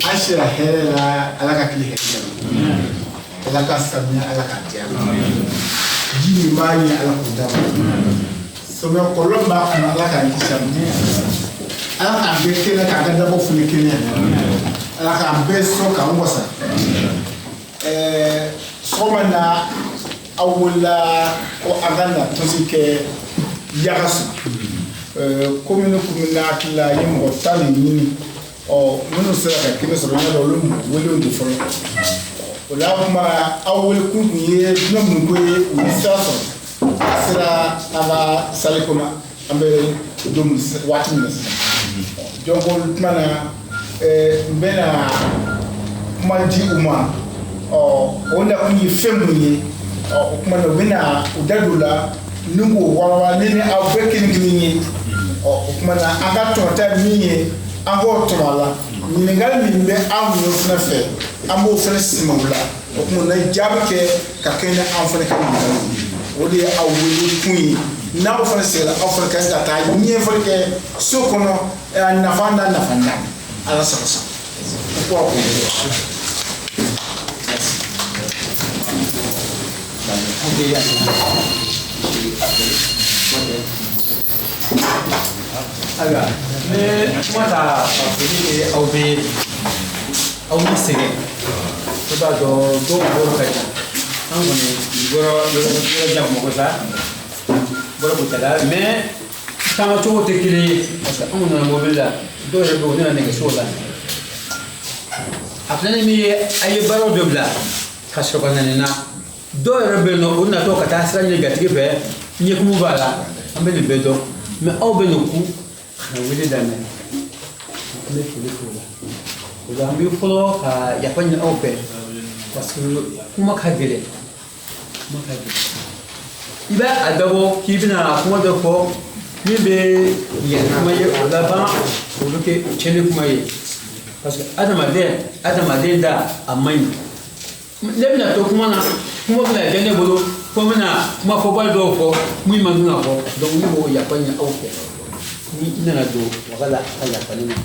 An sera hɛrɛ la, Ala ka tile hɛrɛ d'a ma, Ala ka samiya, Ala k'a diya, ji min b'a ɲɛ, Ala k'o d'a ma, samiya kɔlɔlɔ min b'a kɔnɔ, Ala k'an kisi a ma, Ala k'an bɛɛ kɛnɛ, k'an ka dabɔ fana kɛnɛya, Ala k'an bɛɛ sɔn k'an wasa. Sɔgɔma na aw wulila ko an ka na tɔnsi kɛ Yakasu commune. Commune hakili la, n ye mɔgɔ 10 de ɲini. Ɔ, minnu sera ka kelen sɔrɔ, n y'a dɔn olu welew de fɔlɔ. O la kuma, aw wele kun tun ye dunan mun ko ye, u ye sira sɔrɔ, a sera an ka salle kɔnɔ. An bɛ don min, waati min na sisan, donc o tuma na n bɛna kuma di u ma. Ɔ, o nakun ye fɛn mun ye? Ɔ, o tuma na u bɛna u da don o la ni k'o walawala ne ni aw bɛɛ kelen kelen ye. Ɔ, o tuma na an ka tɔmɔta ye min ye, an k'o tɔmɔ a la. Ɲininkali min bɛ anw ninnu fana fɛ, an b'o fana sima o la. O tuma na jaabi kɛ ka kɛ ni an fana ka ɲininkali ye, o de ye aw wele kun ye. N'aw fana seginna, aw fana ka kan ka taa ɲɛfɔli kɛ so kɔnɔ, a nafa n'a nafa n'a Ala sago sa o ko a ko. Ayiwa, n bɛ kuma ta ka foli kɛ aw bɛɛ ye. Aw ni sɛgɛn, i b'a dɔn dɔw bɔra ka jan, an kɔni bɔra yɔrɔ yɔrɔ jan, Bamakɔ sa, bɔra Kucala, mais taama cogo tɛ kelen ye, parce que anw nana mobili la, dɔw yɛrɛ bɛ yen, u nana nɛgɛso la. A filanan min ye, a ye baaraw dɔ bila ka sɔrɔ ka na nin na. Dɔw yɛrɛ bɛ yen nɔ, u natɔ ka taa sira ɲini gatigi fɛ, ɲɛkumu b'a la, an bɛ nin bɛɛ dɔn, mais aw bɛ nin ku ka na wele daminɛ, an bɛ foli k'o la. O la an bɛ fɔlɔ ka yafa ɲini aw fɛ, parce que kuma ka gɛlɛn, kuma ka gɛlɛn. I b'a a dabɔ k'i bɛna kuma dɔ fɔ min bɛ yɛlɛ kuma ye, o laban o bɛ kɛ tiɲɛni kuma ye, parce que adamaden da a man ɲi. Ne bɛna to kuma na, kuma bɛna diya ne bolo fo n bɛna kuma fɔbali dɔw fɔ min man kan ka fɔ. Donc ne b'o yafa ɲini aw fɛ ni n nana don waga la, a ka yafa ne ma.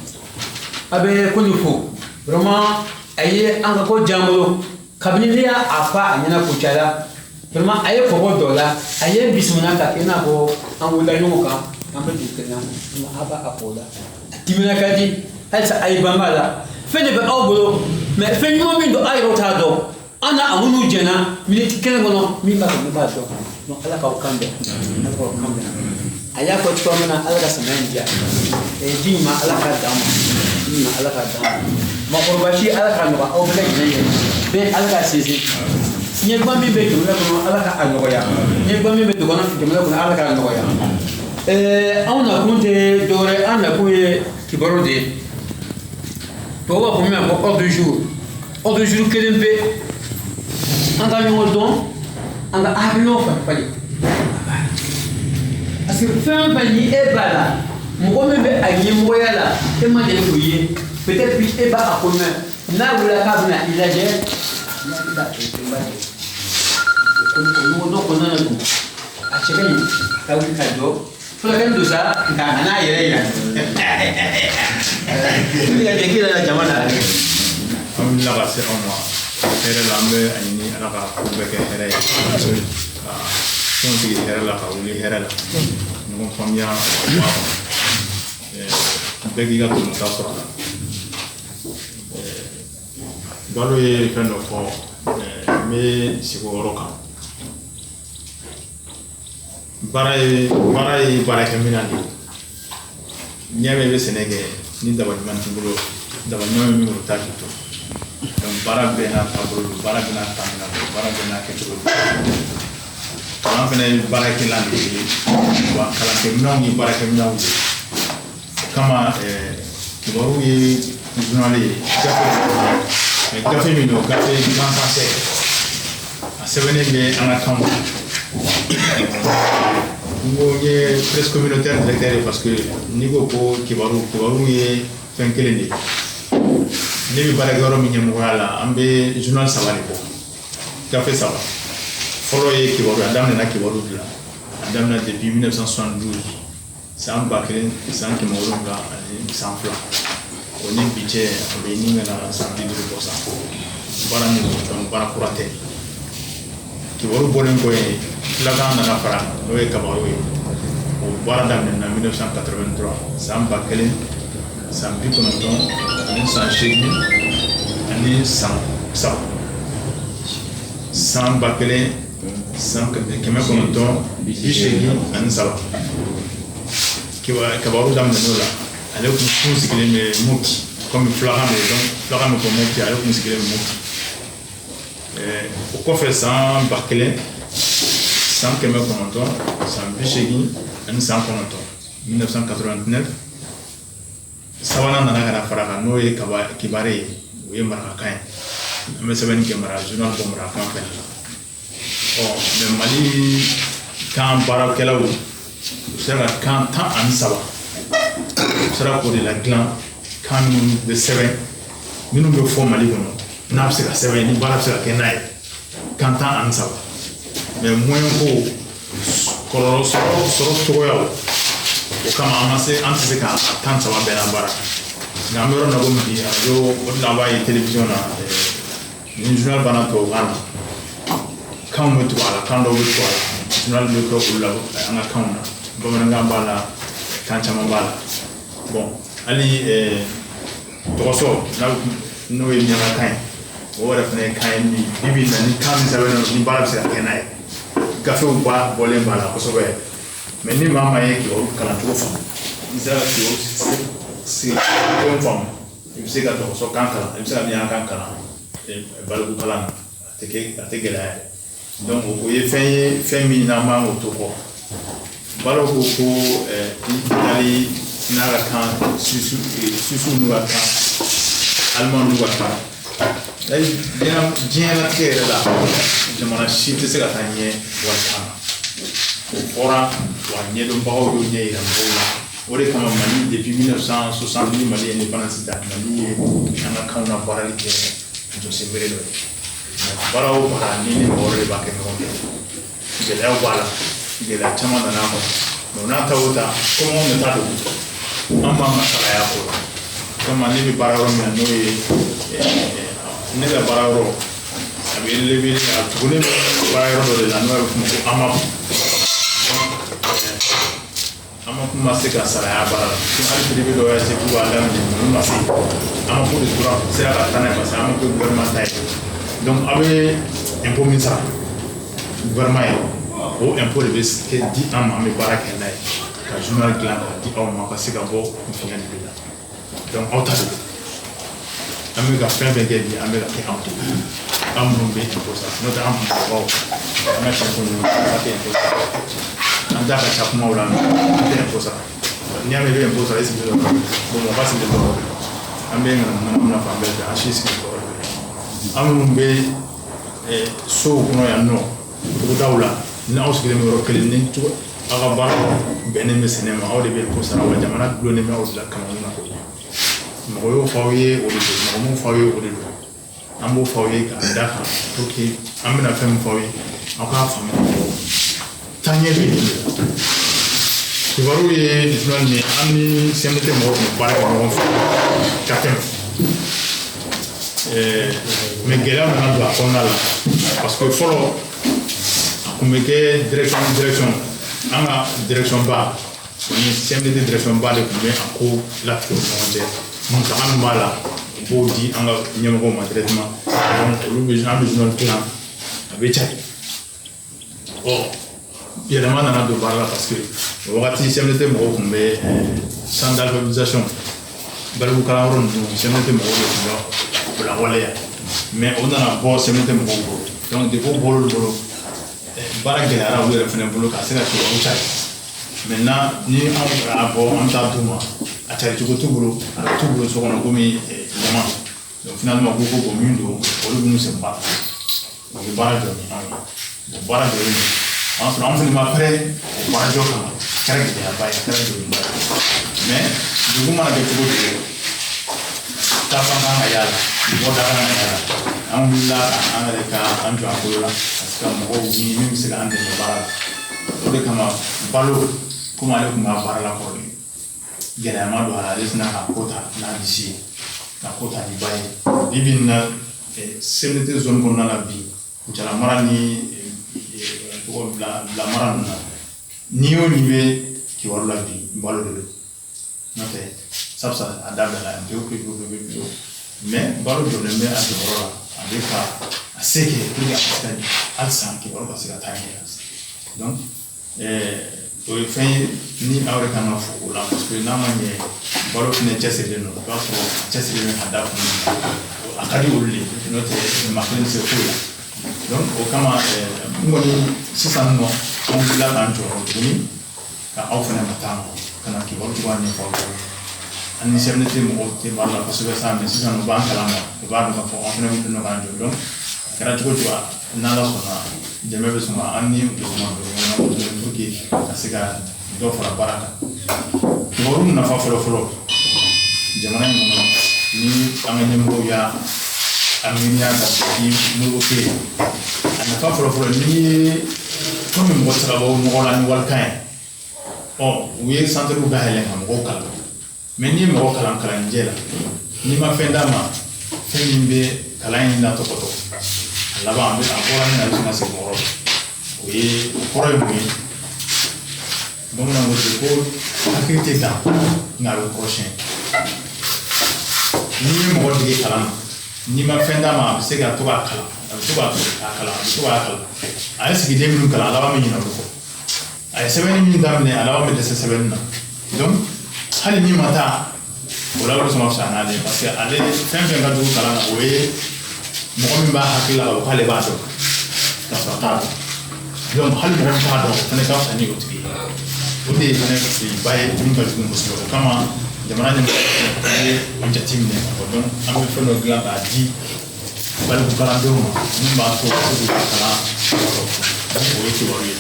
A bɛ ko nin fo, vraiment a ye an ka ko diya n bolo kabini ne y'a a fɔ a ɲɛna Kucala. Vraiment a ye kɔgɔ dɔ la, a ye n bisimila ka kɛ i n'a fɔ an wulila ɲɔgɔn kan, an bɛ dugu kelen na. A b'a a fɔ o la, a timina ka di halisa, a ye banba la. Fɛn de bɛ aw bolo, mais fɛn ɲuman min don, aw yɛrɛw t'a dɔn. An n'a a minnu jɛna miniti kelen kɔnɔ, min b'a kɛ, min b'a dɔn. Donc Ala k'aw kan bɛn, Ala k'aw kan bɛn. A y'a fɔ cogoya min na, Ala ka samiya in diya, ji ɲuman Ala k'a d'an ma, ji ɲuman Ala k'a d'an ma, mɔgɔkɔrɔba si Ala k'a nɔgɔya aw bɛɛ lajɛlen ye bɛɛ, Ala k'a sinsin. Ɲɛgba min bɛ jamana kɔnɔ, Ala k'a nɔgɔya. Ɲɛgba min bɛ jamana kɔnɔ, Ala k'a nɔgɔya. Anw nakun tɛ dɔwɛrɛ, an nakun ye kibaru de ye. Tubabu b'a fɔ min ma ko ordre du jour, ordre du jour kelen pe, an ka ɲɔgɔn dɔn, an ka hakilinaw falen falen, parce que fɛn o fɛn ni e b'a la, mɔgɔ min bɛ a ɲɛmɔgɔya la, e ma deli k'o ye, peut-être puis e b'a a ko mɛn, n'a wulila k'a bɛna i lajɛ, n'a bɛ taa o ba de o ɲɔgɔn dɔn kɔnɔna na dun, a cɛ ka ɲi ka wuli ka jɔ furakɛli don sa, nka a n'a yɛrɛ yira wuli ka jɔ k'i yɛrɛ jama na. An wulila ka se aw ma hɛrɛ la, an bɛ a ɲini Ala ka ko bɛɛ kɛ hɛrɛ ye, ka tɔn sigi hɛrɛ la, ka wuli hɛrɛ la, ɲɔgɔn faamuya ka bɔ a kɔnɔ, bɛɛ k'i ka tɔmɔta sɔrɔ a la. Balo ye fɛn dɔ fɔ, n bɛ sigi o yɔrɔ kan. Baara ye baarakɛminɛn de ye. N'i y'a mɛn i bɛ sɛnɛ kɛ, ni daba ɲuman t'i bolo, daba ɲuman bɛ min bolo, taa k'i to. Donc baara bɛɛ n'a taabolo don, baara bɛɛ n'a taamina don, baara bɛɛ n'a kɛcogo don. Kalan fana ye baarakɛlan de ye, wa kalankɛminɛnw ye baarakɛminɛnw de ye. O kama kibaru ye journal ye, gafe, mais gafe min don, gafe gansan tɛ, a sɛbɛnnen bɛ an ka kanw na. N ko n ye presse communautaire directeur ye, parce que n'i ko ko kibaru, kibaru ye fɛn kelen de ye. Ne bɛ baarakɛyɔrɔ min ɲɛmɔgɔya la, an bɛ journal saba de bɔ, gafe saba. Fɔlɔ ye kibaru, a daminɛna kibaru de la, a daminɛ depuis 1972, san 1702. O ni bi cɛ, a bɛ ɲini ka na san 50 bɔ san. Baara min don, donc baara kura tɛ. Kibaru bɔlen kɔ yen, filakan nana fara, n'o ye kabaru ye. O baara daminɛna 1983, san 1983, san 1983. Kibaru daminɛn'o la. Ale kun sigilen bɛ Mopti, komi filakan bɛ, donc filakan bɛ fɔ Mopti, ale kun sigilen bɛ Mopti. O kɔfɛ, san 1989, 1989, sabanan nana ka na fara kan, n'o ye kaba kibare ye. O ye marakakan ye. An bɛ sɛbɛnni kɛ mara, journal bɔ marakakan fɛnɛ na. Ɔ mais Mali kan baarakɛlaw, u sera ka kan 13, u sera k'o de la dilan, kan minnu bɛ sɛbɛn, minnu bɛ fɔ Mali kɔnɔ, n'a bɛ se ka sɛbɛn, ni baara bɛ se ka kɛ n'a ye, kan 13. Mais moyen ko kɔlɔlɔ sɔrɔ cogoyaw, o kama an ma se, an tɛ se ka 13 bɛɛ na baara. Nka an bɛ yɔrɔ min na komi bi, arajo, o de la an b'a ye télévision na, ni journal banna tubabukan na, kanw bɛ tugu a la, kan dɔw bɛ tugu a la, journal bɛ kɛ olu la, an ka kanw na. Bamanankan b'a la, kan caman b'a la. Bon, hali dɔgɔsɔ, n'o ye miyankakan ye, o yɛrɛ fana ye kan ye min bi bi in na, ni kan min sɛbɛnnen don, ni baara bɛ se ka kɛ n'a ye, gafew ba bɔlen b'a la kosɛbɛ. Mais ni maa maa ye kibaru kalancogo faamu, n'i sera ka kibaru sigi faamu, i bɛ se ka dɔgɔsɔ kan kalan, i bɛ se ka miyankakan kalan baliku kalan na, a tɛ kɛ, a tɛ gɛlɛya ye. Donc o ye fɛn ye, fɛn min n'an b'an k'o to kɔ. Balo ko Itali n'a ka kan, Suisse n'u ka kan, Allemagne n'u ka kan. Diɲɛlatigɛ yɛrɛ la, jamana si tɛ se ka taa ɲɛ walikan na. O fɔra wa, ɲɛdɔnbagaw y'o ɲɛ yira mɔgɔw la. O de kama Mali, depuis 1960 ni Mali ye indépendance ta, Mali ye an ka kanw na baarali kɛ jɔsenbere dɔ ye. Baara o baara, ni mɔgɔ wɛrɛ de b'a kɛ ɲɔgɔn fɛ, gɛlɛyaw b'a la, gɛlɛya caman nana a kɔnɔ. Mais o n'a ta o ta, komi anw de ta don, an b'an ka salaya o la. Kama ne bɛ baara yɔrɔ min na, n'o ye ne ka baara yɔrɔ, a bɛ relevé, a tugunnen bɛ baara yɔrɔ dɔ de la, n'o bɛ f'o ma ko AMAP. AMAP ma se ka salaya baara la. Hali privé dɔw y'a se k'u b'a daminɛ, olu ma se. AMAP de tora sera ka taa n'a ye, parce que AMAP ye gouvernement ta ye. Donc aw bɛ impôt min sara gouvernement ye, o impôt de bɛ kɛ di an ma, an bɛ baara kɛ n'a ye ka journal dilan k'a di aw ma, ka se ka bɔ fiɲɛ de la. Donc aw ta don, an bɛ ka fɛn fɛn kɛ bi, an bɛ ka kɛ anw ta, an minnu bɛ impôt sara. N'o tɛ, an kunbabaw, an ka cɛ ninnu, an tɛ impôt sara. An da ka ca kumaw la, an tɛ impôt sara. N'i y'a mɛn i bɛ impôt sara, i sigilen don Bamakɔ ka sigilen dɔrɔn, an bɛ ŋanamu fan bɛɛ fɛ, an si sigilen dɔrɔn. An minnu bɛ sow kɔnɔ yan nɔ, togodaw la, ni aw sigilen bɛ yɔrɔ kelen, ni cogo aw ka baara bɛnnen bɛ sɛnɛ ma, aw de bɛ impôt sara. Wa jamana dulonnen bɛ aw de la kamakun na koyi. Mɔgɔ y'o fɔ aw ye, o de don. Mɔgɔ m'o fɔ aw ye, o de don. An b'o fɔ aw ye k'a da kan pour que an bɛna fɛn min fɔ aw ye, aw k'a faamuya. Taaɲɛ bɛ nin de la. Kibaru ye journal min ye, an ni CMDT mɔgɔw tun bɛ baara kɛ ɲɔgɔn fɛ ka tɛmɛ, mais gɛlɛya nana don a kɔnɔna la, parce que fɔlɔ a tun bɛ kɛ direction, an ka direction ba, o ni CMDT direction ba de tun bɛ a ko latigɛ u ni ɲɔgɔn cɛ. Musaka min b'a la, u b'o di an ka ɲɛmɔgɔw ma directement. Donc olu bɛ, an bɛ journal dilan, a bɛ cari. Ɔ yɛlɛma nana don baara la, parce que o wagati CMDT mɔgɔw tun bɛ centre d'alphabétisation, baliku kalanyɔrɔ ninnu, CMDT mɔgɔw de tun bɛ o lawaleya. Mais o nana bɔ CMDT mɔgɔw bolo. Donc depuis o bɔr'olu bolo, baara gɛlɛyara olu yɛrɛ fana bolo ka se ka kibaru cari. Maintenant ni anw y'a bɔ, an bɛ taa d'u ma, a cari cogo t'u bolo, a t'u bolo so kɔnɔ komi jama. Donc finalement u ko ko min don, olu b'u sen ba la, u bɛ baara jɔ ni anw ye. O baara jɔlen don, o y'a sɔrɔ anw fana ma prêt o baara jɔ kama. A kɛra gɛlɛyaba ye, a kɛra degunba ye. Mais degun mana kɛ cogo o cogo, taafan kan ka y'a la, bɔda kan ka y'a la. An wulila ka an yɛrɛ ka an jɔ an bolo la ka se ka mɔgɔw ɲini min bɛ se k'an dɛmɛ baara la. O de kama balo, komi ale tun b'a baara la kɔrɔlen, gɛlɛya ma don a la, ale tɛna k'a ko ta n'a disi ye. Ka ko ta ni ba ye bi bi in na, CMDT zone kɔnɔna la bi, Kucala mara ni tɔgɔ bila mara ninnu na, n'i y'o nin bɛ kibaru la bi, balo de don. N'o tɛ sabula a dabilala pewu pewu pewu pewu pewu. Mais balo jɔlen bɛ a jɔyɔrɔ la, a bɛ ka a se kɛ pour que a ka se ka halisa kibaru ka se ka taa ɲɛ. Donc o ye fɛn ye ni aw yɛrɛ kan ka fo o la, parce que n'a ma ɲɛ balo fɛnɛ cɛsirilen don, i b'a sɔrɔ a cɛsirilen ka da kun, a ka di olu de ye, n'o tɛ maa kelen tɛ se foyi la. Donc o kama n kɔni sisan nɔ, an wulila k'an jɔ tuguni ka aw fɛnɛ ma ka na kibaru cogoya ɲɛfɔ aw ye. An ni CMDT mɔgɔw tɛ baara la kosɛbɛ sa, mais sisan u b'an kalama, u b'a dɔn k'a fɔ an fɛnɛ bɛ dɔn k'an jɔ. Donc a kɛra cogo o cogo, n'Ala sɔnna, dɛmɛ bɛ sɔn ka an ni u bɛ sɔn ka don ɲɔgɔn na kosɛbɛ pour que ka se ka dɔ fara baara kan. Kibaru nafa fɔlɔ fɔlɔ jamana in kɔnɔ, ni an ka ɲɛmɔgɔw y'a a miiriya ka ni Modibo kɛ, a nafa fɔlɔ fɔlɔ, n'i ye komi mɔgɔ tɛ se ka bɔ nɔgɔ la ni walikan ye. Ɔ, u ye centre dayɛlɛ ka mɔgɔw kalan, mais n'i ye mɔgɔ kalan kalanjɛ la, n'i ma fɛn d'a ma, fɛn min bɛ kalan in latɔbɔtɔ, a laban a bɛ a bɔra min na, a bɛ sɔn ka segin o yɔrɔ la. O ye o kɔrɔ ye mun ye? Bamananw ko ten ko hakili tɛ dan, nka a bɛ kɔrɔsiyɛn. N'i ye mɔgɔ dege kalan na, n'i ma fɛn d'a ma, a bɛ se ka to k'a kalan, a bɛ to k'a kalan, a bɛ to k'a kalan. A ye sigiden minnu kalan, a laban bɛ ɲinɛ olu kɔ. A ye sɛbɛnni min daminɛ, a laban bɛ dɛsɛ sɛbɛnni na. Donc hali n'i ma taa o la, o bɛ sɔn ka fisaya n'ale ye, parce que ale fɛn fɛn ka jugu kalan na, o ye mɔgɔ min b'a hakili la k'a fɔ k'ale b'a dɔn ka sɔrɔ a t'a dɔn. Donc hali mɔgɔ min t'a dɔn, o fana ka fisa ni o tigi ye. O de ye fana filiba ye min ka jugu kosɛbɛ. O kama jamana ɲɛmɔgɔ ye o jateminɛ k'a fɔ donc an bɛ fɛn dɔ dilan k'a di balikukalandenw ma min b'a to u bɛ se k'u ka kalan sɔrɔ, ni o ye kibaru ye.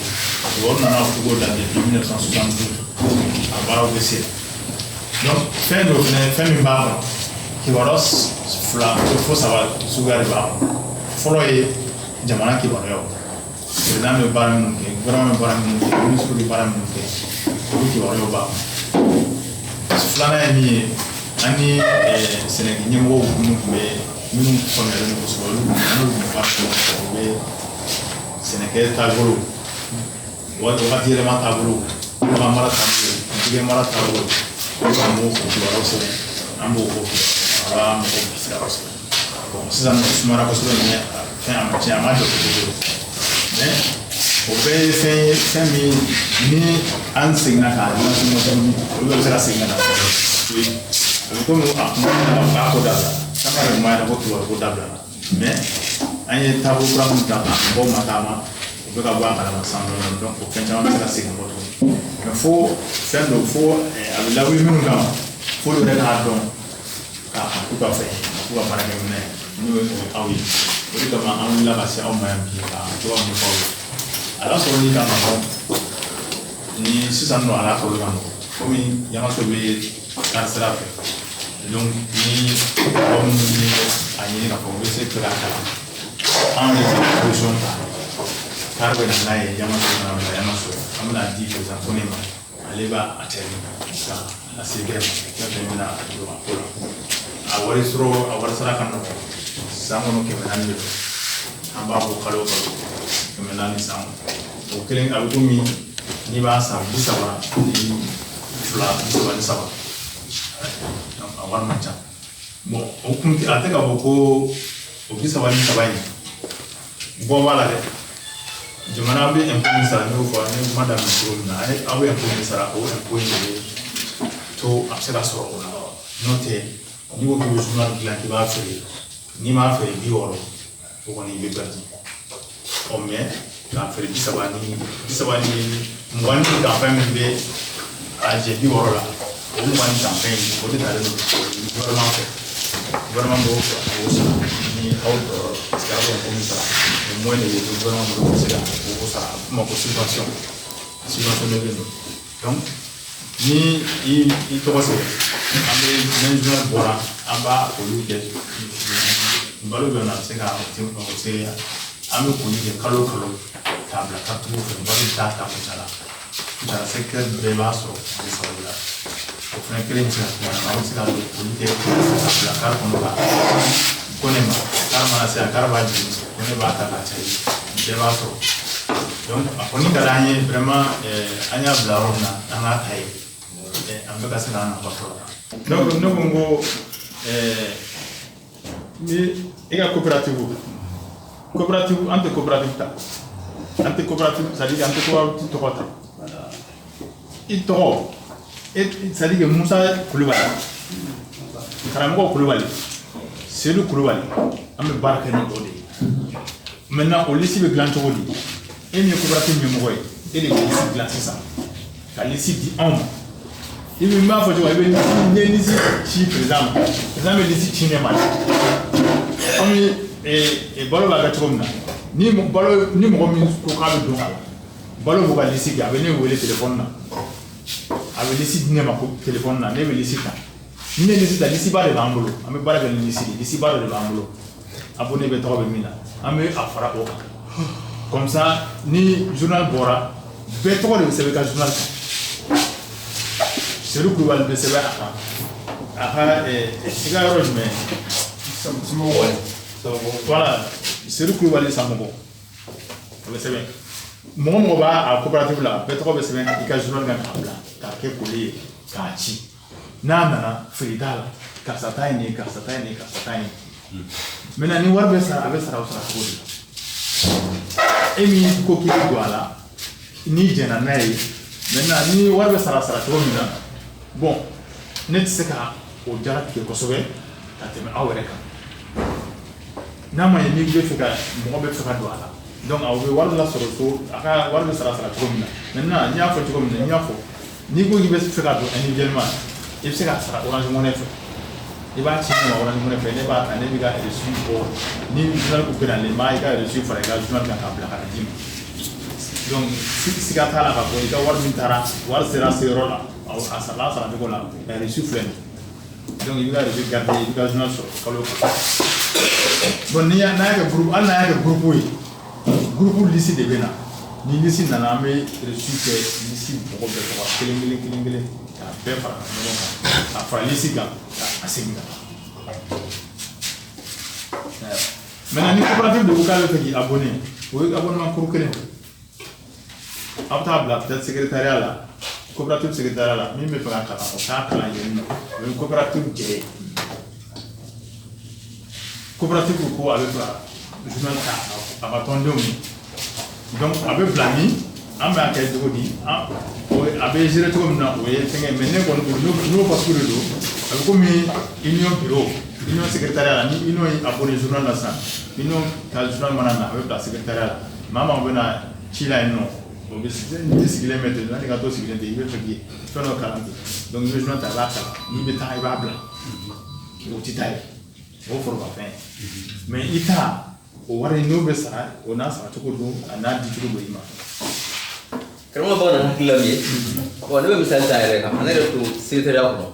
Kibaru nana o cogo la depuis 1972, a baaraw bɛ sen. Donc fɛn dɔ fɛnɛ, fɛn min b'a kɔnɔ, kibaruya fila fo saba suguya de b'a kɔnɔ. Fɔlɔ ye jamana kibaruyaw, président bɛ baara minnu kɛ, gouvernement bɛ baara minnu kɛ, ministre bɛ baara minnu kɛ, olu kibaruyaw b'a kɔnɔ. Filanan ye min ye, an ni sɛnɛkɛ ɲɛmɔgɔw minnu tun bɛ, minnu faamuyalen don kosɛbɛ, olu n'olu tun bɛ baara kɛ ɲɔgɔn fɛ, u bɛ sɛnɛkɛ taabolo, wagati yɛlɛma taabolo, bagan mara taabolo, jɛgɛ mara taabolo, olu an b'o kibaruyaw sɛbɛn, an b'o o a b'a mɔgɔw bilasira kosɛbɛ. Bon, sisan nɔ sumara kosɛbɛ, mais fɛn a ma tiɲɛ, a ma jɔ cogo, mais o bɛɛ ye fɛn ye, fɛn min ni an seginna k'a dilan tuguni, olu bɛɛ bɛ se ka segin ka na. A bɛ komi a kuma na k'a ko dabila, caman yɛrɛ kuma ɲɛna ko kibaru ko dabila, mais an ye taabolo kura min ta, mɔgɔw ma taama, u bɛ ka bɔ a kalama san dɔɔnin. Donc o fɛn caman bɛ se ka segin kɔ tuguni, mais fo fɛn dɔ fo a bɛ lawuli minnu kama, f'olu yɛrɛ k'a dɔn k'a k'u ka fɛn, k'u ka baarakɛminɛ, n'o ye aw ye. O de kama an wulila ka se aw ma yan bi ka cogoya ɲɛfɔ aw ye. A lasɔrɔli ka nɔgɔn ni sisan nɔ, a lasɔrɔli ka nɔgɔn komi Yakaso bɛ taa sira fɛ. Donc ni mɔgɔ minnu ye a ɲini k'a fɔ u bɛ se k'a kalan, an yɛrɛ bɛ position ta, car bɛ na n'a ye Yamaso, kana bila Yamaso, an bɛna di président Kone ma, ale b'a a cɛ ka lase bɛɛ ma. Fɛn fɛn bɛna don a ko la, a wari sɔrɔ, a wari sara ka nɔgɔn. San kɔnɔ 400 de don, an b'a bɔ kalo o kalo, 400 san kɔnɔ. O kelen a bɛ komi n'i b'a san 32, 33, donc a wari man ca. Bon, o kun tɛ, a tɛ ka fɔ ko o 33 in bɔ b'a la dɛ. Jamana bɛ impôt min sara, n y'o fɔ n ye kuma daminɛ cogo min na, aw bɛ impôt min sara, o impôt in de bɛ to a bɛ se ka sɔrɔ o la. N'o tɛ, n'i ko k'i bɛ journal dilan k'i b'a feere, n'i m'a feere 60, o kɔni i bɛ perdu. Ɔ, mais k'a feere 30 ni 30 ni 20 ni ganfɛn min bɛ a jɛ 60 la, o 20 ni ganfɛn in, o de talen don gouvernement fɛ. Gouvernement b'o o sara ni aw jɔyɔrɔ, parce que aw bɛ impôt min sara, o moyen de bɛ gouvernement bolo ka se ka o sara. A bɛ f'o ma ko subvention, subvention de bɛ yen. Donc ni i tɔgɔ sɛbɛn, an bɛ ni journal bɔra, an b'a olu kɛ balo bɛ na, a bɛ se ka o se, an bɛ koli kɛ kalo o kalo k'a bila karitigiw fɛ. Balo bɛ taa ta Kucala, Kucala secteur bɛɛ b'a sɔrɔ o sababu la. O fana kelen bɛ se ka tugu a bɛ se ka don olu kɛ ka bila kari kɔnɔ ka ko ne ma kari mana se a kari b'a jigin ko ne b'a ta k'a cari bɛɛ b'a sɔrɔ. Donc a kɔni ka d'an ye vraiment, an y'a bila yɔrɔ min na, an k'a ta yen, an bɛ ka se k'an nafa sɔrɔ. Donc ne ko n ko ni i ka coopérative, an tɛ coopérative ta, an tɛ coopérative, c'est à dire an tɛ coopérative tɔgɔ ta, i tɔgɔ e, c'est à dire que Musa Kulubali, karamɔgɔ Kulubali, Seydou Kulubali, an bɛ baara kɛ ni o de ye. Maintenant o liste bɛ dilan cogo di? E min ye coopérative ɲɛmɔgɔ ye, e de bɛ liste dilan sisan ka liste di anw ma. I bɛ n b'a fɔ cogo min, i bɛ n'i ye liste ci président ma, président bɛ liste ci ne ma. Komi balo b'a kɛ cogo min na, ni balo ni mɔgɔ min ko k'a bɛ don a la, balo b'u ka liste kɛ, a bɛ ne wele téléphone na, a bɛ liste di ne ma ko téléphone na, ne bɛ liste ta. Ni ne ye liste ta, liste ba de b'an bolo, an bɛ baara kɛ ni liste de ye, liste ba dɔ de b'an bolo, abonné bɛ tɔgɔ bɛ min na, an bɛ a fara o kan. Comme ça ni journal bɔra, bɛɛ tɔgɔ de bɛ sɛbɛn i ka journal kan. Seydou Kulubali bɛ sɛbɛn a kan, a ka i ka yɔrɔ jumɛn? Voilà, Seydou Kulubali Samɔgɔ, o bɛ sɛbɛn. Mɔgɔ mɔgɔ b'a a coopérative la, bɛɛ tɔgɔ bɛ sɛbɛn i ka journal kan k'a bila k'a kɛ colis ye k'a ci. N'a nana, feere t'a la, karisa ta ye nin ye, karisa ta ye nin ye, karisa ta ye nin ye. Maintenant ni wari bɛ sara, a bɛ sara o sara cogo di la? E min ko k'i bɛ don a la, n'i jɛnna n'a ye, maintenant ni wari bɛ sara sara cogo min na, bon, ne tɛ se ka o jaratigɛ kosɛbɛ ka tɛmɛ aw yɛrɛ kan. N'a ma ɲɛ n'i bɛ fɛ ka mɔgɔ bɛ fɛ ka don a la, donc aw bɛ wari lasɔrɔ so, a ka wari bɛ sara sara cogo min na. Maintenant n y'a fɔ cogo min na, n y'a fɔ n'i ko k'i bɛ fɛ ka don individuellement, i bɛ se k'a sara Orange Money fɛ, i b'a ci ne ma Orange Money fɛ, ne b'a ta, ne b'i ka reçu bɔ. Ni journal ko bɛ nalen, n b'a i ka reçu fara i ka journal kan k'a bila ka na d'i ma. Donc siga t'a la k'a fɔ i ka wari min taara, wari sera seyɔrɔ la, a sarala a sara cogo la, mais reçu filɛ nin ye. Donc i b'i ka reçu garder, i b'i ka journal sɔrɔ kalo o kalo. Bon, n'i y'a n'a y'a kɛ groupe, hali n'a y'a kɛ groupe ye, groupe liste de bɛ na. Ni liste nana, an bɛ reçu kɛ liste mɔgɔ bɛɛ tɔgɔ kelen kelen kelen kelen k'a bɛɛ fara ɲɔgɔn kan, k'a fara liste kan k'a segin ka taa. Maintenant ni coopérative de ko k'a bɛ fɛ k'i abonné, o ye abonnement kuru kelen, a bɛ taa bila peut-être secrétariat la, coopérative secrétariat la. Min bɛ fɛ ka kalan, o t'a kalan yen nɔ, o ye coopérative jɛ ye. Coopérative ko a bɛ fɛ ka journal ta a ka tɔndenw ye, donc a bɛ bila min, an b'a kɛ cogo di? An o a bɛ gérer cogo min na, o ye fɛngɛ. Mais ne kɔni bolo, n'o fasugu de don, a bɛ komi union bureau, union secrétariat la. Ni union ye abonné journal la sisan, union ka journal mana na, a bɛ bila secrétariat la. Maa maa bɛ na ci la yen nɔ, o bɛ n'i sigilen bɛ ten, yanni ka to sigilen ten, i bɛ fɛ k'i fɛn dɔ kalan ten, donc i bɛ journal ta, i b'a kalan, n'i bɛ taa i b'a bila, o tɛ taa ye, o forobafɛn ye. Mais i ta o wari n'o bɛ sara, o n'a sara cogo don, a n'a di cogo don i ma. Karamɔgɔ b'a na hakili la min ye, bon, ne bɛ misali ta yɛrɛ kan, ne yɛrɛ to secrétariat kɔnɔ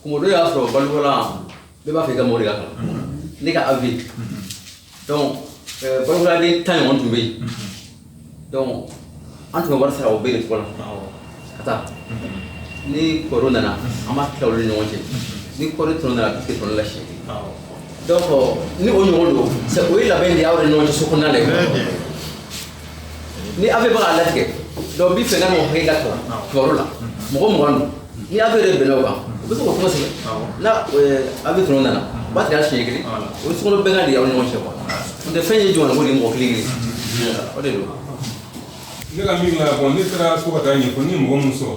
kuma dɔ y'a sɔrɔ balikukalan bɛɛ b'a fɛ i ka mɔgɔ de ka kalan. Ne ka avis, donc balikukalan 10 ɲɔgɔn tun bɛ yen, donc an tun bɛ wari sara o bɛɛ de tɔgɔ la ka taa. Ni kɔrɔ nana, an b'a tila olu ni ɲɔgɔn cɛ. Ni kɔri tɔnɔ nana, a bɛ tigɛ tɔnɔ la siɲɛ kelen. Donc ni o ɲɔgɔn don, o ye labɛn de ye aw yɛrɛ ni ɲɔgɔn cɛ so kɔnɔna la yen. Ni aw bɛ k'a latigɛ, donc n bɛ fɛ n ka mɔgɔ hakɛ ka kalan kibaru la, mɔgɔ 20 don, ni aw yɛrɛ bɛnna o kan, u bɛ se k'o kuma sɛbɛn. Na aw bɛ tɔnɔ nana, u b'a tigɛ a siɲɛ kelen, o ye sokɔnɔ bɛnkan de ye aw ni ɲɔgɔn cɛ quoi. N'o tɛ fɛn ye jumɛn ko de ye mɔgɔ kelen kelen, o de don. Ne ka miiri la, bon, ne taara so ka taa ɲɛfɔ ni mɔgɔ min sɔrɔ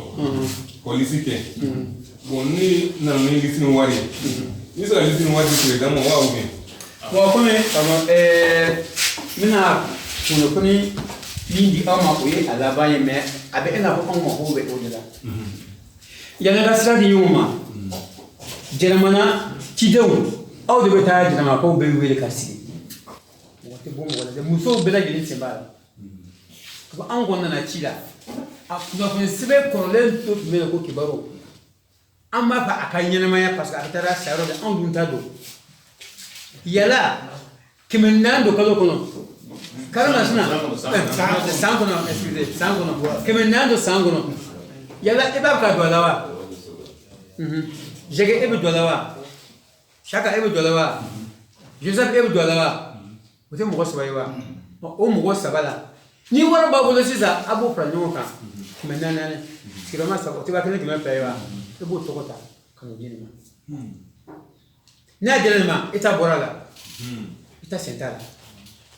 k'o liste kɛ. Bon, ne nana ni liste ni wari ye, ni se ka liste ni wari di président ma wa ou bien? Bon, komi pardon, n bɛna kunnafoni min di aw ma, o ye a laban ye, mais a bɛ i n'a fɔ anw mako bɛ o de la. Yanni ka sira di ɲɔgɔn ma, jɛnɛmana cidenw, aw de bɛ taa jɛnɛmakaw bɛɛ wele ka sigi. Mɔgɔ tɛ bɔ mɔgɔ la dɛ, musow bɛɛ lajɛlen sen b'a la. Ka fɔ anw kɔni nana ci la, a kunnafoni sɛbɛn kɔrɔlen dɔ tun bɛ yen ko kibaru, an b'a fɛ a ka ɲɛnɛmaya parce que a taara sayɔrɔ de, anw dun ta don. Yala 400 don kalo kɔnɔ, karo masina san kɔnɔ, excusez, san kɔnɔ 400 don san kɔnɔ, yala i b'a fɛ ka don a la wa? Jɛgɛ e bɛ don a la wa? Saka e bɛ don a la wa? Joseph e bɛ don a la wa? O tɛ mɔgɔ saba ye wa? O mɔgɔ saba la, ni wari b'a bolo sisan, a b'o fara ɲɔgɔn kan 400 400, sigiyɔrɔma saba, o tɛ 1500 ye wa? E b'o tɔgɔ ta ka n'o di nin ma. N'a dira nin ma, i ta bɔra a la, i ta sen t'a la.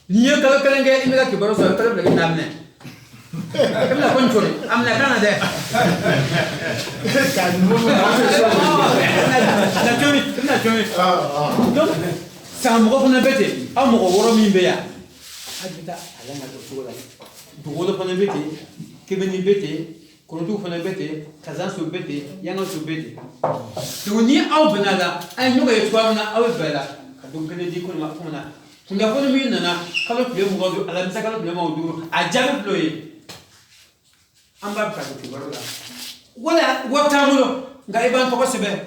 N'i ye kalo kelen kɛ, i bɛ ka kibaru sɔrɔ, kalo fila kɛ n'a minɛ, i bɛna ko n cori a minɛ kan na dɛ. Ka numu Na cori, i bɛna cori. Donc san mɔgɔ fana bɛ ten, aw mɔgɔ wɔɔrɔ min bɛ yan, a bɛ taa a lamɛn o cogo la. Dugukolo fana bɛ ten, Kebeni bɛ ten, Korodugu fana bɛ ten, Kazanso bɛ ten, Yangaso bɛ ten. Donc ni aw bɛnna la, an ye ɲɔgɔn ye cogoya min na, aw bɛ bɛn la ka don kelen di ko ma ko na. Kunnafoni min nana kalo tile 25, alamisa kalo tile 25, a jaabi filɛ o ye. An b'a fɛ ka don kibaru la wala wari t'an bolo, nka i b'an tɔgɔ sɛbɛn.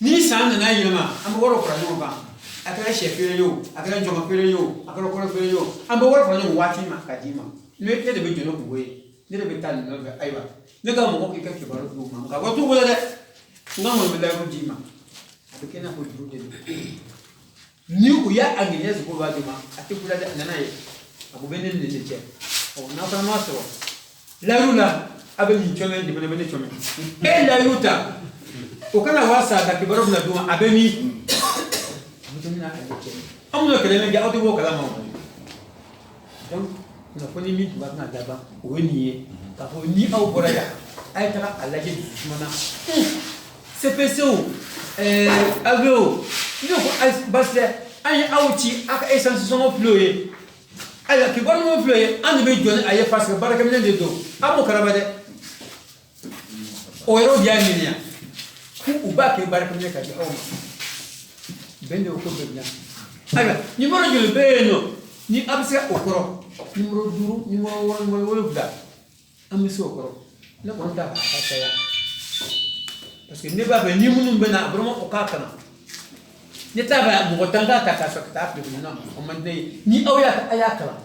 Ni san nana yɛlɛma, an bɛ wari fara ɲɔgɔn kan. A kɛra sɛ feere ye o, a kɛra jɔngɔ feere ye o, a kɛra kɔrɔ feere ye o, an bɛ wari fara ɲɔgɔn kan waati ma ka d'i ma. Ne de bɛ jɔ ne kungo ye, ne de bɛ taa nin nɔfɛ. Ayiwa, ne ka mɔgɔ k'i ka kibaru d'u ma, nka wari t'u bolo dɛ, n ka ŋɔni bɛ layiru d'i ma. A bɛ kɛ i n'a fɔ juru de don. Ni u y'a a ŋaniya sigi k'u b'a d'i ma, a tɛ kula dɛ, a nana ye a ko bɛ ne ni nin de cɛ. Ɔ n'a fana m'a sɔrɔ layiru la, a bɛ nin cɔmɛ, nin fana bɛ ne cɔmɛ. E layiru ta, o kana waa sa ka kibaru bɛna d'u ma, a bɛ min, a bɛ to min na, a bɛ cɛ. An minnu kɛlɛ min kɛ, aw tɛ bɔ o kalama o. Donc kunnafoni min tun ka kan ka laban, o ye nin ye, k'a fɔ ni aw bɔra yan, a ye taga a lajɛ dusuma na. CPC o, AV o, ne ko basi tɛ, an ye aw ci, aw ka essence sɔngɔ filɛ o ye. Ayiwa, kibaru min filɛ o ye, an de bɛ jɔ ni a ye, parce que baarakɛminɛn de don, an m'o kalama dɛ. O yɔrɔ de y'a ɲini yan ko u b'a kɛ baarakɛminɛn ka di aw ma. Bɛn de ko bɛɛ dilan. Ayiwa, numéro joli bɛ yen nɔ ni a bɛ se o kɔrɔ? Numéro 5, numéro 6, numéro 7, an bɛ se o kɔrɔ. Ne kɔni t'a fɛ a ka caya, parce que ne b'a fɛ ni minnu bɛ na vraiment o k'a kalan. Ne t'a fɛ mɔgɔ tan k'a ta k'a sɔrɔ ka taa fili kɔnɔ, o man di ne ye. Ni aw y'a ta, a y'a kalan.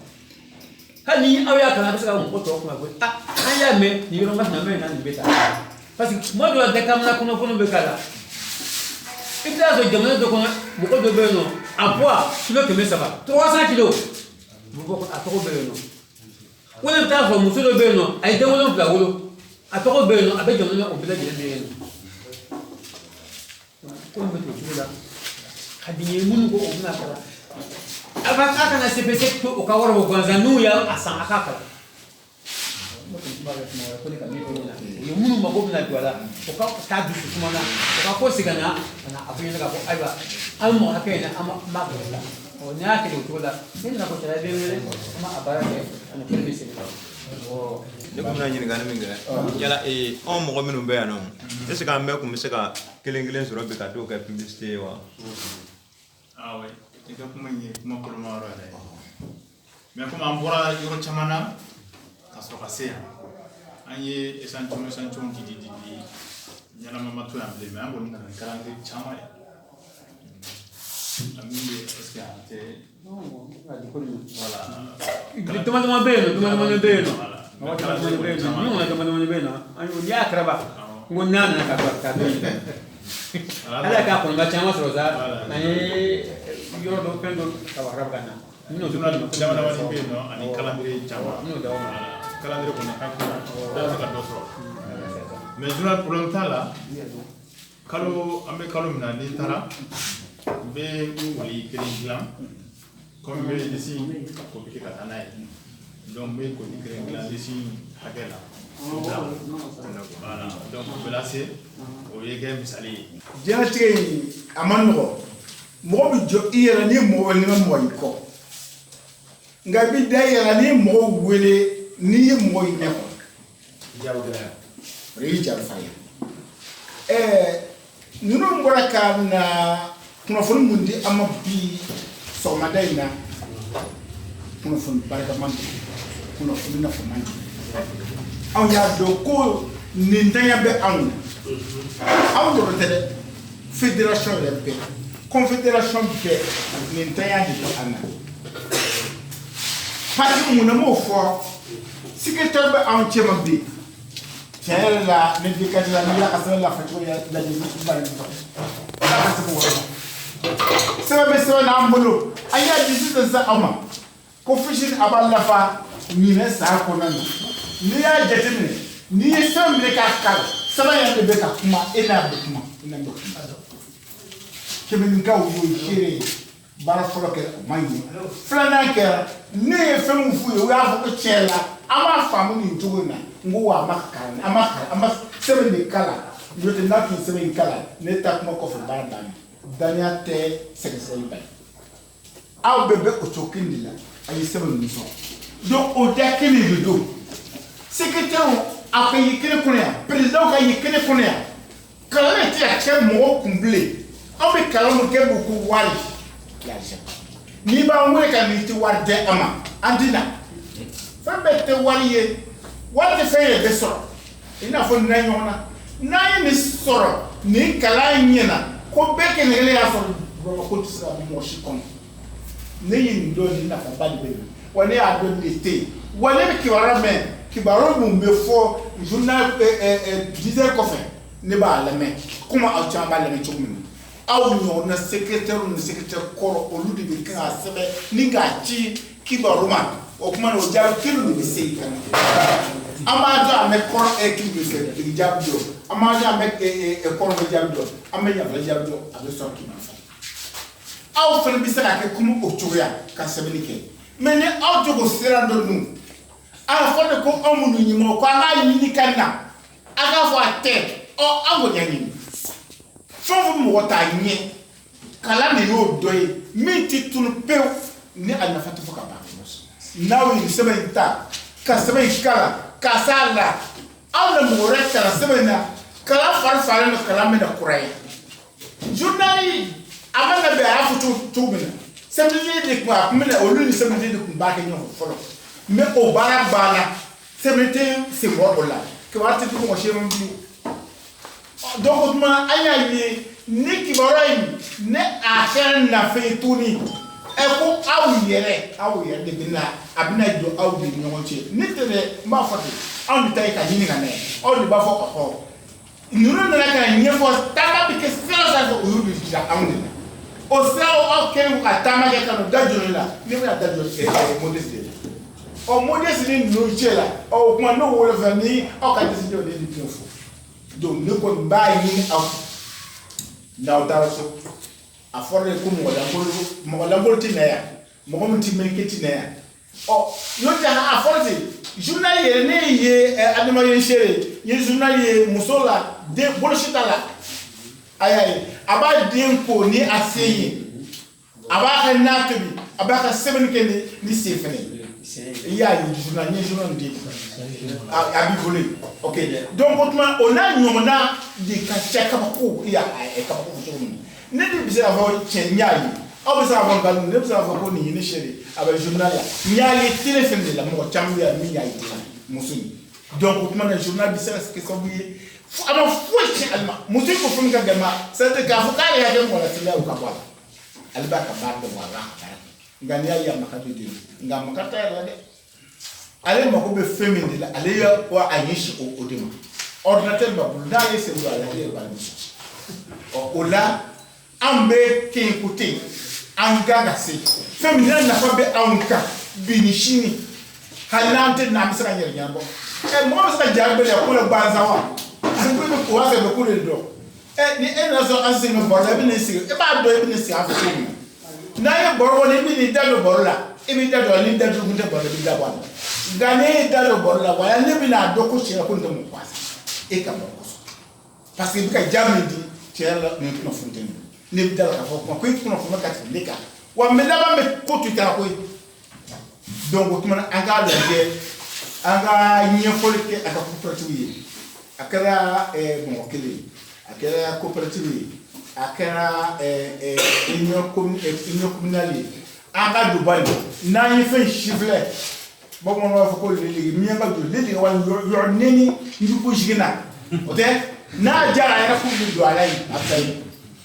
Hali ni aw y'a kalan, a bɛ se ka mɔgɔ tɔw kunnafoni. A an y'a mɛn nin yɔrɔ masina mɛn na, nin bɛ taa, parce que tuma dɔ la dɛkamina kunnafoni bɛ k'a la. I bɛ taa sɔrɔ jamana dɔ kɔnɔ, mɔgɔ dɔ bɛ yen nɔ, a poids kilo 300, 300 kilo, a tɔgɔ bɛ yen nɔ. Wala i bɛ taa sɔrɔ muso dɔ bɛ yen nɔ, a ye den 7 wolo, a tɔgɔ bɛ yen nɔ, a bɛ jamana, o bɛɛ lajɛlen bɛ yen nɔ. Ko in bɛ ten o cogo la. Ka di n ye minnu ko o bɛna kalan, a ka a kana CPC to o ka wari bɔ gansan. N'u y'a san, a k'a kalan. Ne kɔni tun b'a kɛ kuma wɛrɛ ko ne ka min fɔ ɲɛna, o ye minnu mako bɛna jɔ a la, o ka taa dusu suma na, o ka ko segin ka na ka na a fɔ ɲɛna k'a fɔ ayiwa, an bɛ mɔgɔ hakɛ in na, an b'a kɛ o la. Ɔ n'i y'a kɛ o cogo la, ne nana ko cɛla, i bɛ n wele, an b'a baara kɛ, kunnafoni bɛ segin. Ne tun bɛna ɲininkali min kɛ, yala anw mɔgɔ minnu bɛ yan nɔ, est ce que an bɛɛ tun bɛ se ka kelen kelen sɔrɔ bi ka t'o kɛ publicité ye wa? Ah oui, i ka kuma in ye kuma koloma yɔrɔ yɛrɛ ye. Mais komi an bɔra yɔrɔ caman na ka sɔrɔ ka se yan, an ye échantillon échantillon di di di di, ɲɛnama ma to yan bilen. Mais an kɔni nana ni calendrier caman ye. A min bɛ, est ce que an tɛ? Voilà. Dama dama bɛ yen nɔ, dama dama bɛ yen nɔ, mɔgɔ dama dama bɛ yen nɔ, minnu kɔni dama dama bɛ yen nɔ. N'i y'a karaba, n ko n'a nana ka taa dɔ ɲini, ala k'a kɔni ka caman sɔrɔ sa, an ye yɔrɔ dɔ fɛn dɔ ka wara ka na. Minnu dama damani bɛ yen nɔ ani calendrier caman. N y'o d'aw ma. Calendrier kɔni hakili la, n'a bɛ se ka dɔ sɔrɔ. Mais journal, problème t'a la. Kalo, an bɛ kalo min na, ni n taara, n bɛ wali kelen dilan, komi n bɛ lisi copier ka taa n'a ye. Donc n bɛ koli kelen dilan lisi hakɛ la. Voilà, donc o bɛ lase, o ye kɛ misali ye. Diɲɛlatigɛ in a man nɔgɔ. Mɔgɔ bɛ jɔ i yɛrɛ, n'i ye mɔgɔ wele, n'i ma mɔgɔ y'i kɔ, nka i bɛ da i yɛrɛ la. N'i ye mɔgɔw wele, n'i ye mɔgɔ y'i ɲɛ kɔrɔ, o de y'i jaabi farinya. Ninnu bɔra ka na kunnafoni mun di an ma bi sɔgɔmada in na, kunnafoni barikama don, kunnafoni nafama don. Anw y'a dɔn ko nin ntanya bɛ anw na. Anw dɔrɔn tɛ dɛ, fédération yɛrɛ bɛɛ, confédération bɛɛ, nin ntanya de bɛ an na. Parce que mun na m'o fɔ? Secrétaire bɛ anw cɛma bi. Tiɲɛ yɛrɛ la, ne bi kati la, n'i y'a ka sɛbɛn lafɛ cogo ya lajɛ, i b'a ye ala ka se k'o wɛrɛ sɛbɛn bɛ sɛbɛn n'an bolo. An y'a di sisan sisan aw ma ko fiche a b'a lafa ɲinɛ san kɔnɔna na. N'i y'a jateminɛ, n'i ye sɛbɛn minɛ k'a kalan, sɛbɛn yɛrɛ de bɛ ka kuma, e n'a bɛ kuma, e n'a bɛ kuma. Kɛmɛninkaw y'o seere ye. Baara fɔlɔ kɛra, o ma ɲɛ. Filanan kɛra, ne ye fɛn min f'u ye, u y'a fɔ ko tiɲɛ la, an b'a faamu nin cogo in na. N ko wa a ma kalan, an ma kalan, an ma sɛbɛn de kalan. N'o tɛ, n'a tun ye sɛbɛn in kalan, ne ta kuma kɔfɛ, baara banna. Danaya tɛ sɛgɛsɛgɛli bali. Aw bɛɛ bɛ o cogo kelen de la, a ye sɛbɛn ninnu sɔrɔ. Donc o da kelen de don. Secrétaire, a ka ye kelen kɔnɔ yan, président ka ye kelen kɔnɔ yan. Kalan de tɛ ka kɛ mɔgɔ kun bilen. Anw bɛ kalan min kɛ, ko wari, l'argent. N'i b'an wele ka n'i tɛ wari di an ma, an tɛ na. Fɛn bɛɛ tɛ wari ye. Wari tɛ fɛn yɛrɛ bɛ sɔrɔ i n'a fɔ nin na ɲɔgɔn na. N'an ye nin sɔrɔ, nin kalan ɲɛna, ko bɛɛ kelen kelen y'a sɔrɔ, Bamakɔ tɛ se ka bɔ mɔgɔ si kɔnɔ. Ne ye nin dɔn, nin nafaba de bɛ yen wa. Ne y'a dɔn de tɛ yen wa. Ne bɛ kibaruya mɛn, kibaruya mun bɛ fɔ journal 10 heures kɔfɛ, ne b'a lamɛn komi aw caman b'a lamɛn cogo min na. Aw ɲɔgɔnna secrétaire ni secrétaire kɔrɔ, olu de bɛ kan k'a sɛbɛn ni k'a ci kibaru ma. O tuma na, o jaabi kelen de bɛ se ka na. An b'a dɔn, an bɛ kɔrɔ kili bɛ fɛ jaabi dɔn, an b'a dɔn, an bɛ kɔrɔ bɛ jaabi dɔn, an bɛ ɲafɛ jaabi dɔn, a bɛ sɔrɔ kibaru fɛ. Aw fana bɛ se ka kɛ komi o cogoya ka sɛbɛnni kɛ. Mɛ ni aw tɛ k'o sira dɔ dun, a fɔ de ko anw minnu ɲɛmɔgɔ, ko an k'a ɲini ka na, an k'a fɔ a tɛ ɔ, an kɔni y'a ɲini. Fɛn o fɛn mɔgɔ t'a ɲɛ, kalan de y'o dɔ ye min tɛ tunu pewu, ni a nafa tɛ fɔ ka ban. N'aw ye nin sɛbɛn in ta ka sɛbɛn in kalan ka s'a la, aw na mɔgɔ wɛrɛ kalan sɛbɛn in na. Kalan fari falen don, kalan bɛ na kura ye. Journal a ma na bɛn, a y'a fɔ cogo min na, sɛbɛnden de tun a tun bɛ na, olu ni sɛbɛnden de tun b'a kɛ ɲɔgɔn fɛ fɔlɔ. Mɛ o baara banna, sɛbɛnden tɛ sen bɔ o la, kibaruya tɛ di mɔgɔ si ma bilen. Donc o tuma, an y'a ye ni kibaruya in ne a kɛra nafa ye tuguni. Ɛ, ko aw yɛrɛ de bɛ na, a bɛna jɔ aw de ni ɲɔgɔn cɛ. Ne tɛ dɛ, n b'a fɔ ten, anw de ta ye ka ɲini ka na ye. Aw de b'a fɔ ɔhɔ, ninnu nana ka na ɲɛfɔ. Taama bɛ kɛ sira o sira fɛ, o y'olu jira anw de la. O sira, aw kɛlen ka taama kɛ ka n'o da jɔ ne la, ne bɛna da jɔ Modeste de la. Ɔ, Modeste ni ninnu cɛ la, ɔ, o tuma n'o wolo fɛ ni aw ka décision de ye tiɲɛ fɔ. Donc ne kɔni b'a ɲini aw fɛ, n'aw taara so, a fɔra de ko mɔgɔ lankolon, mɔgɔ lankolon tɛ na yan, mɔgɔ min tɛ mɛn tɛ na yan. Ɔ, n'o tɛ, a fɔra ten, journal yɛrɛ, ne ye adamaden seere n ye journal ye, muso la den bolosi t'a la, a y'a ye, a b'a den ko ni a sen ye, a b'a ka na tobi, a b'a ka sɛbɛnni kɛ ni sen fɛnɛ ye. I y'a ye journal, n ye journal di, a b'i bolo yen. Ok, donc o tuma, o n'a ɲɔgɔnna de ka ca. Kabako, i y'a kabako fɔ cogo min na, ne de bɛ se k'a fɔ tiɲɛ, n y'a ye. Aw bɛ se k'a fɔ nkalon, ne bɛ se k'a fɔ ko nin ye ne seere, a bɛ journal la, n y'a ye télé fɛn de la. Mɔgɔ caman bɛ yan min y'a ye muso in. Donc o tuma na, journal bɛ se ka kɛ sababu ye, a ma foyi tiɲɛ ale ma. Muso in ko fɛn min ka gɛlɛn ma, c'est à dire k'a fɔ k'ale y'a kɛ mɔgɔ lasirila ye, o ka bɔ a la. Ale b'a ka baara dɔn wa, a b'a ka baara kɛ. Nka n'i y'a ye, a maka bɛ den, nka a maka t'a yɛrɛ la dɛ. Ale mako bɛ fɛn min de la, ale y'a a ɲɛsin o de ma. Ordinateur b'a bolo, n'a ye sen don a la, e yɛrɛ b'a nisɔn. Ɔ, o la, anw bɛ kɛ yen ko ten, an kan ka se fɛn min n'a nafa bɛ anw kan bi ni sini. Hali n'an tɛ na, an bɛ se ka yɛrɛ ɲɛnabɔ. Ɛ, mɔgɔ bɛ se ka ja bɛlɛ ko la gansan wa? Ko bɛ o b'a sɔrɔ i bɛ ko de dɔn. Ɛ, ni e nana sɔrɔ an sigi baro la, e bɛ n'i sigi, e b'a dɔn e bɛ n'i sigi an fɛ cogo min na. N'an ye baro bɔ, ni i bɛ n'i da don baro la, i b'i da don a la. N'i da don kun tɛ baro la, i b'i da bɔ a la. Nka n'e y'i da don baro la, wa ne bɛna a dɔn ko tiɲɛ ko nin tɛ mɔgɔ gansan e ka baro kosɔn, parce que i bɛ ka ja min di, tiɲɛ yɛrɛ la, nin kunnafoni tɛ nin. Ne bɛ da la k'a fɔ kuma ko i kunnafoni ka tɛmɛ ne kan wa, mɛ laban bɛ ko to i ta la koyi. Donc o tuma na, an k'a lajɛ, an ka ɲɛfɔli kɛ a ka coopérative ye. A kɛra mɔgɔ kelen ye, a kɛra coopérative ye, a kɛra union communale ye, an ka don ba in. N'an ye fɛn si filɛ, bamananw b'a fɔ ko lelege miyanka don lelege wa yɔrɔ neni njugu jiginna, o tɛ n'a diyara a yɛrɛ k'u bɛ don a la yen, a bɛ taa yen.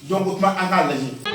Donc o tuma, an k'a lajɛ.